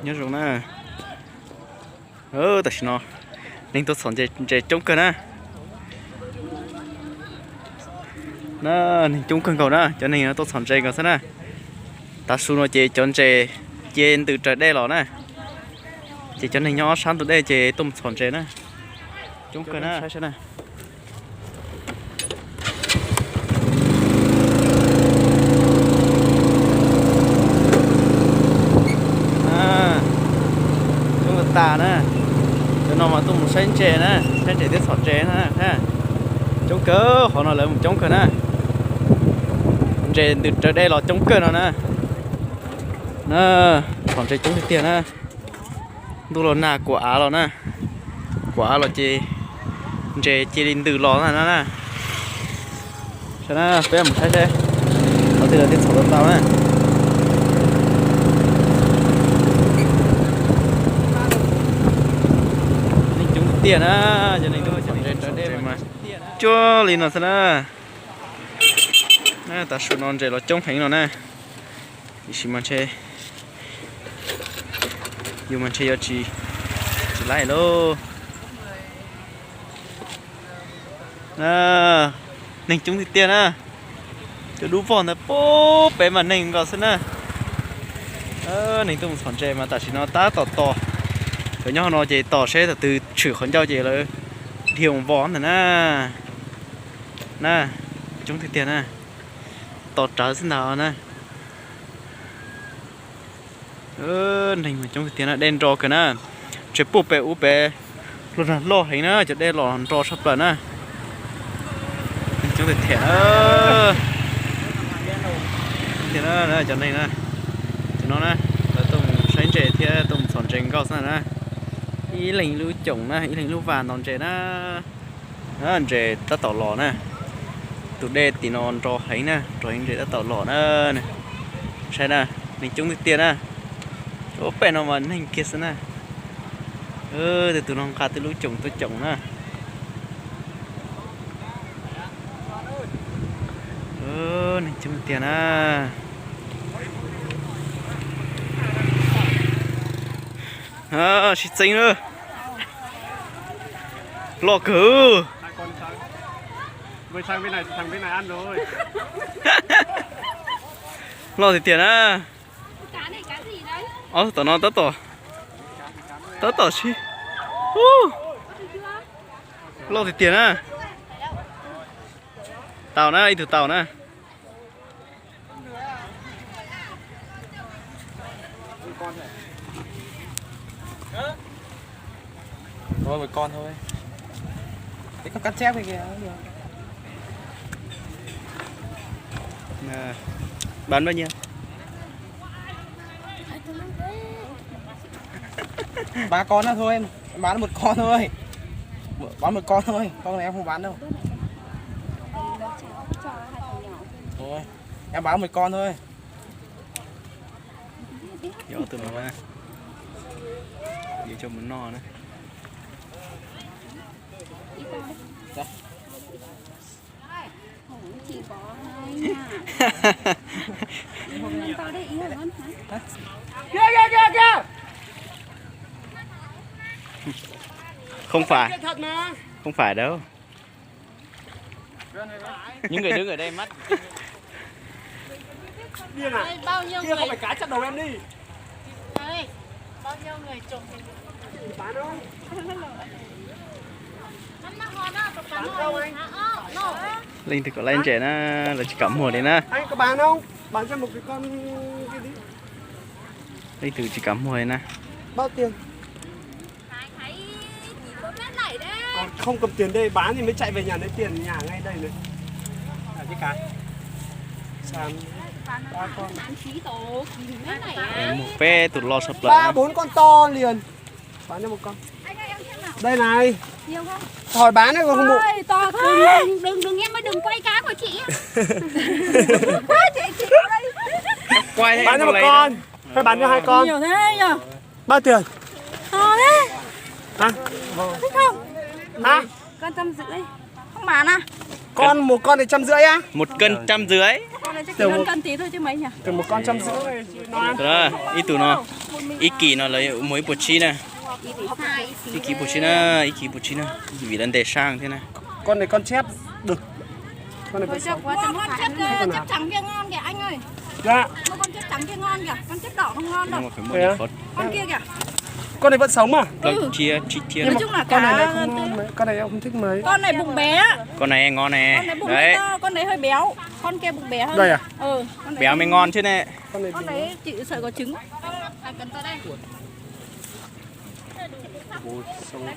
Nyob zoo na. Tam sim no neeg tuaj txhom ntses coob kawg na. Na, neeg coob kawg nkaus na, cov neeg no tuaj txhom ntses nkaus xwb na. Tav su no ces cov ntses cia ntws raws dej los na. Ces cov neeg nyob ob sab ntug dej ces tuaj mus txhom ntses na. Coob kawg na. Coob tas na. Cov no mas tuaj mus saib ntses na, saib ntses thiab txhom ntses na. Coob kawg, qhov no lawv mus coob kawg na. Ntses ntws raws dej los coob kawg no na. Na, txhom ntses coob tiag tiag na. Ntuj los nag kuam av los na. Kuam av los ces ntses cia li ntws los na na. Saib na, peb mus saib seb qhov twg lawv thiaj txhom tau tau na. Neeg coob tiag na, cov neeg tuaj txhom ntses raws dej mas cuag li no xwb na. Tav su no ntses los coob heev no na. Tiam sis mas ntshe yus mas ntshe yuav tsis, tsis laib lauj. Neeg coob tiag tiag na. Cov dub vog ntawd pub pem mas neeg nkaus xwb na. Neeg tuaj mus txhom ntses mas tam sim no tab tom tos. Cov nyob hauv no ces tos seb thaum twg tshwm qhov ncauj ces lawv dhia mus vos ntawm na. Na, coob tiag tiag na. Tos rawv xwb ntag na. Neeg mas coob tiag tiag na, dej nro kawg na. Tseem puag pem ub pem luag nrog loj heev na, cov dej los nro tshaj plaws na. Neeg coob tiag tiag na. Tiag na, cov neeg na. Cov no na, lawv tuaj mus saib ntses thiab tuaj mus txhom ntses nkauj xwb na. Ib leeg lub coom na, ib leeg lub vas ntaus ntses na. Ntses tab tom los na. Tus dej tim no nro heev na, nro heev, ntses tab tom los na. Saib na, neeg coob tiag tiag na. Ua pem no mas neeg kiag xwb na. Tej tus no nqa tej lub coom tuaj coom na. Neeg coob tiag na. Sib txeeb lawm. Loj kawg. Loj tiag tiag na. Ob tug tom no tab tom, tab tom sib. Loj tiag tiag na. Tau na, ib tug tau na. Thôi một con thôi. Để con cắt chép này kìa. Bán bao nhiêu? Ba con nữa thôi. Bán một con thôi. Bán một con thôi. Con này em không bán đâu. Thôi. Em bán một con thôi. Tus no na, yuav coj mus noj na. Không phải, không phải đâu. Những người đứng ở đây mắt. Điên à? Điên không phải cá chặt đầu em đi. Bán không? Bán không anh? Leej twg kom laib ntses na, lawv tsis kam muag li na. Anh có bán không? Bán cho một cái con kia đi. Leej twg tsis kam muag li na. Bao tiền? Còn không cầm tiền đây, bán thì mới chạy về nhà lấy tiền nhà ngay đây này. Làm cái cái. Sàn. Ba con. Mus peb tus loj tshaj plaws. Ba bốn con to liền. Bán cho một con. Đây này. Hỏi bán đấy còn không đủ. Ôi, to quá. Đừng, đừng, đừng, em ơi, đừng quay cá của chị nhá. Quá, chị, chị quay. Bán cho một con. Hay bán cho hai con. Nhiều thế nhỉ? Bao tiền? To thế. Hả? Thích không? Hả? Con trăm rưỡi. Không bán à? Con một con thì trăm rưỡi á. Một cân trăm rưỡi. Con này chắc chỉ hơn cân tí thôi chứ mấy nhỉ? Tưởng một con trăm rưỡi. Ib tug no. Ib kis no lawv muag ib puas tsib na. Ib kis puas tsib na, ib kis puas tsib na. Vim lawv ntes sab thiab na. Con này con chép đực. Con này con sống. Con chép, ờ, chép trắng kia ngon kìa anh ơi. Dạ. Mua con chép trắng kia ngon kìa, con chép đỏ không ngon đâu. Con kia kìa. Con này vẫn sống mà. Con này không ngon mấy. Con này em không thích mấy. Con này bụng bé. Con này ngon nè. Con này bụng bé to, con đấy hơi béo. Con kia bụng bé hơn. Đây à? Ừ, con đấy. Béo mới ngon chứ nè. Con đấy chỉ sợ có trứng. Ua, sông.